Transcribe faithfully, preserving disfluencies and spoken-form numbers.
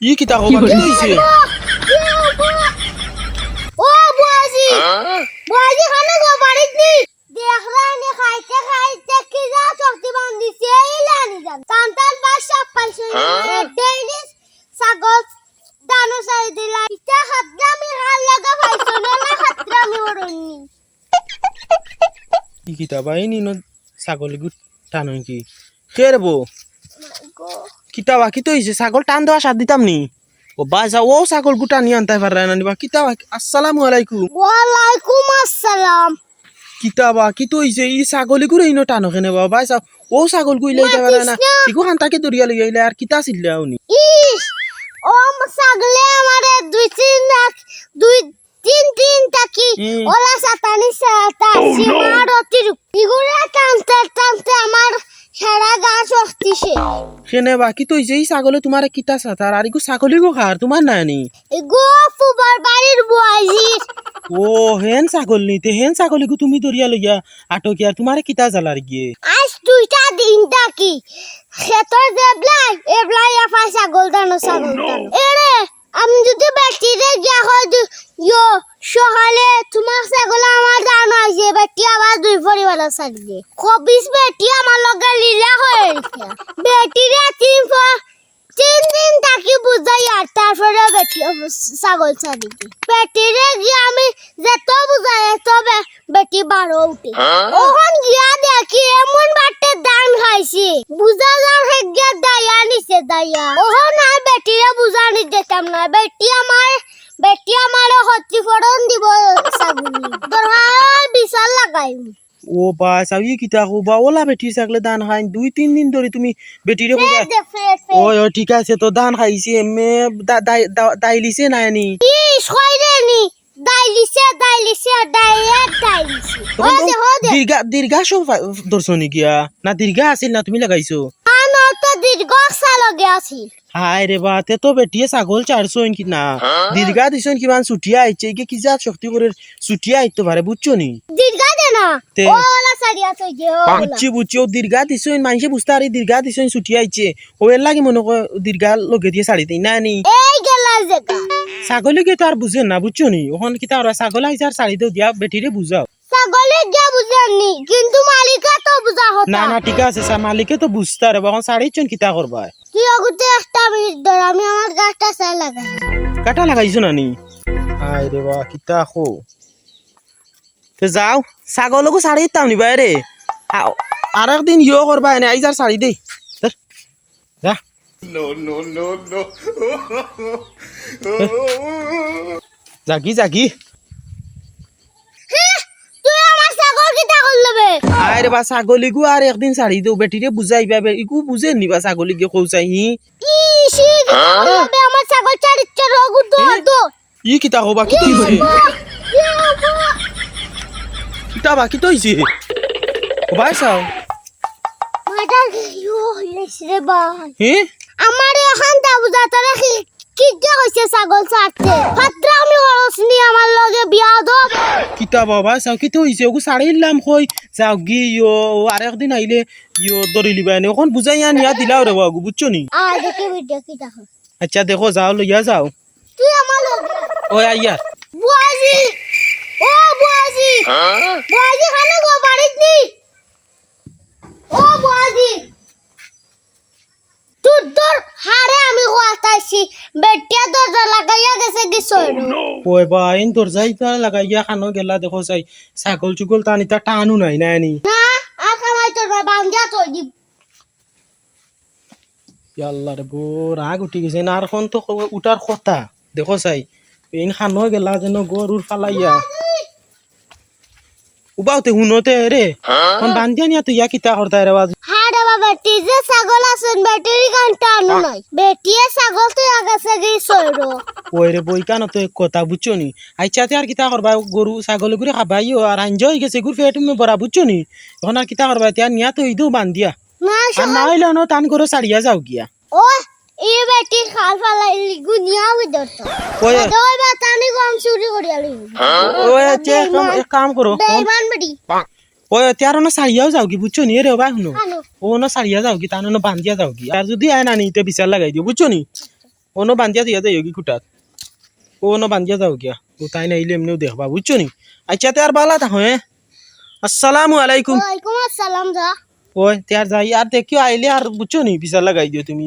ই কিতা কও বা, কিতা অইছে? ও বুয়াজি, বুয়াজি, খানো গো, বাড়িত নি? দেখরায় নি, খাইতে খাইতে কিলা শক্তি বান্ধিছে, ইলা নি জান। টান টান বাস সব পাইছে, ডেইলি ছাগল দানো ছাড়ি দিলা। ইতা খাদ্রামি খার লাগা পাইছো না, না খাদ্রামি করইন নি। ই কিতা বা, ইনো ছাগল ইগু টানো নি? কে রে বো? কিতা বা, কিতা অইছে? ছাগল টান দেওয়া সাথ দিতাম নি? ও ভাইসাব, অউ ছাগল ইগু টানি আনতায় পাররায় না নি বা? কিতা বা, আসসালামু আলাইকুম। ওয়ালাইকুম আসসালাম। কিতা বা, কিতা অইছে? ই ছাগল ইগুরে ইনো টানো কেনে বা? ভাইসাব, অউ ছাগল ইগু ইলা আইতা পারে না। মাতিস না। ইগু খান থাকি ধরিয়া লইয়া আইলে আর কিতা চিল্লাও নি? ইস, ও ছাগলে আমারে দুই তিন লাখ, দুই তিন দিন থাকি হুম। ওলা সাতানি সাতা সীমার অতিরিক্ত। ইগুরে টানতে টানতে আমার সারা গা শক্তি শেষ। কেনে বা, কিতা অইছে? ই ছাগলে তুমারে কিতা সাতার? আর ইগু ছাগল ইগু কার, তুমার নায় নি? ইগু ফুবার বাড়ির বুয়াজির। ও, হেন ছাগল নি, তে হেন ছাগল ইগু তুমি ধরিয়া লইয়া আটো কিয়ার, তুমারে কিতা জ্বালার গিয়ে? আইজ দুইটা দিন থাকি খেতর যেবলায়, এবলায় এফায় ছাগল দানো, ছাগল দানো। এরে, আমি যুদি বেটিরে গিয়া কই দি, ইয়ো, সকালে তুমার ছাগল আমার দানো আইছে, বেটি আবার দুই পরিবার ছাড়ি দে। খবিস বেটি আমার লগে লীলা করে রেখে। বেটিরে তিন প-, তিন দিন থাকি বুঝাই আর তারপরে বেটি ছাগল ছাড়ি দে। বেটিরে গিয়া আমি যেত বুঝাই, এত বে-, বেটি বারো উঠে। অখন গিয়া দেখি এমন বাটে দান খাইছে। বুঝা যার হেগিয়া দায়া নিছে দায়া। অখন আর বেটিরে বুঝানি দিতাম না। বেটি আমার, বেটি আমারে ক্ষতিপূরণ দিবো ছাগলে। দরকার বিচার লাগাইমু। ও বা, চাও ই কিতা কও বা, ওলা বেটির ছাগলে দান খাইন। দুই তিন দিন ধরি তুমি বেটিরে বুঝা-, ফের দে, ফের, ফের। ওই, ওই, ঠিক আছে, তো দান খাইছে, এমনে দা-, দাই-, দা-, দাইলিছে না নি? ইস, কইরে নি? দাইলিছে, দাইলিছে, direct দাইলিছে। তখন ও তো দে, ও দে। দীর্ঘা, দীর্ঘা সব ফা-, ধরছো নি গিয়া? না দীর্ঘা আছিল না তুমি লাগাইছো? না, না, তো দীর্ঘ সাল আগে আছিল। হায় রে বা, তে তো বেটিয়ে ছাগল ছাড়ছইন কি না? দীর্ঘা দিছইন কিমান ছুটিয়া আইছে, ইগে কি জাত শক্তি করে ছুটিয়া আইতো পারে, বুঝছো নি? দীর্ঘা দে না। তে। ও ওলা সারিয়া তো যে, ও ওলা। বুঝছি, বুঝছি, ও দীর্ঘা দিছইন, মাইনষে বুঝতা আর ই দীর্ঘা দিছইন ছুটিয়া আইছে। ও এর লাগি মনো কয় দীর্ঘা লগে দিয়া ছাড়ি দেই, না নি? এই গেলা যে গা। ছাগলে গিয়া তো আর বুঝে না, বুঝছো নি? অখন কিতা করবা, ছাগল আইছে আর ছাড়ি দেও দিয়া বেটিরে বুঝাও। ছাগলে গিয়া বুঝে নি, কিন্তু মালিকে তো বুঝা হতা। না, না, ঠিক আছে, সা-, মালিকে তো বুঝতা রে, অখন ছাড়িছইন কিতা করবা? তুই অগুতে একটা মিনিট ধর, আমি আমার গাটা চাই লাগাই। গাটা লাগাইছো না নি? হায় রে বা, কিতা কও? তে যাও, ছাগলগু ছাড়ি দিতাম নি বাইরে। আ-, আরেকদিন ইয়ো করবা এনে, আইজ আর ছাড়ি দেই। ধর, যা। No, no, no, no. যাগি, যাগি। হে, তুই আমার ছাগল কিতা করলে বে? আয় রে বা, ছাগলিগু আর একদিন ছাড়ি দেও, বেটিরে বুঝাইবা, বে-, ইগু বুঝে নি বা ছাগলিগে কও চাই, হি? ইশ, ই কিতা করলে বে? আমার ছাগল ছাড়িচ্ছে, রোগ উদ্দো, হে? উদ্দো। ই কিতা কও বা, কিতা অইছে? কিতা বা, কিতা অইছে? ও ভাই সাব। মাথা ইয়ো অইছে রে ভাই। হে? আমার অখান দা বুঝা তোরে কি, কিতা কইছে ছাগল ছাড়তে? ফাত্রামি করস নি আমার লগে বিয়াদব। কিতা বা ভাই সাব, কিতা অইছে? ওগু ছাড়িলাম কই, যাওগি ইয়ো, আরেকদিন আইলে ইয়ো ধরিলিবা এনে। অখন বুঝাইয়া নিয়া দিলাও রে বাবু, বুঝছো নি? আয় দেখি ভিডিও কিতা কর। আচ্ছা, দেখো, যাও, লইয়া যাও। তুই আমার লগে। ওই আইয়ার। বুয়াজি, ও বুয়াজি। হ্যাঁ? বুয়াজি, খানো গো, বাড়িত নি? ও বুয়াজি। তোর তোর হারে আমি খোয়াতাইছি। বেটিয়ে দরজা লাগাইয়া গেছেগি সরু। ওই বা, ইন দরজা ইতা লাগাইয়া খানো গেলা, দেখো চাই। ছাগল চুগল টানিতা টানু নাই, নাই নি? না, আর খাওয়াই তোর বা, বান্ধিয়া থই দিবি। ইয়াল্লা রে বো, রাগ উঠি গেছে না, আর অখন তো ক-, উঠার কথা। দেখো চাই, ইন খানো গেলা যেন গরুর ফালাইয়া। উবাও তে হুনো তে রে, অখন বান্ধিয়া নিয়া তুই ইয়া কিতা করতায় রে বাজু? হ্যাঁ রে বাবা, তুই যে ছাগল আছইন, বেটির গান টানো নাই। বেটিয়ে ছাগল তুই আগাছে গেই সরো। ওই রে বই, কানো তো এক কথা, বুঝছো নি? আইচ্ছা, তে আর কিতা করবা, গরু ছাগল গুরে খাবাইও, আর আঞ্জা অই গেছে, গুর পেট মে ভরা, বুঝছো নি? অখন আর কিতা করবা, তে আর নিয়া তো ইদু বান্ধিয়া। না, আর না অইলে অনো তান গরু ছাড়িয়া যাও গিয়া। ও, ই বেটি খাল ফালাই লিগু নিয়া অই ধরতো। ওই। আদে ওই বা তানি গম চুরি করিয়া লিগু। ওই, আচ্ছা, এক কাম, এক কাম করো। বেইমান বেটি। ওই, তে আর অনো ছাড়িয়াও যাওগি, বুঝছো নি? এরে, ও ভাই, হুনো। আনো। ও অনো ছাড়িয়া যাওগি, তান অনো বান্ধিয়া যাওগি। আর যুদি আয় না নি, তে বিচার লাগাই দিও, বুঝছো নি? অনো বান্ধিয়া থইয়া যাইওগি খুটাত। অনো বান্ধিয়া যাওগিয়া। ও তাইন আইলে এমনেউ দেখবা, বুঝছো নি? আইচ্ছা, তে আর বালা থাকো, হে? আসসালামু আলাইকুম। ওয়ালাইকুম আসসালাম, যা। ওই, তে আর যাই, আর দেখিও আইলে আর বুঝছো নি, বিচার লাগাই দিও তুমি।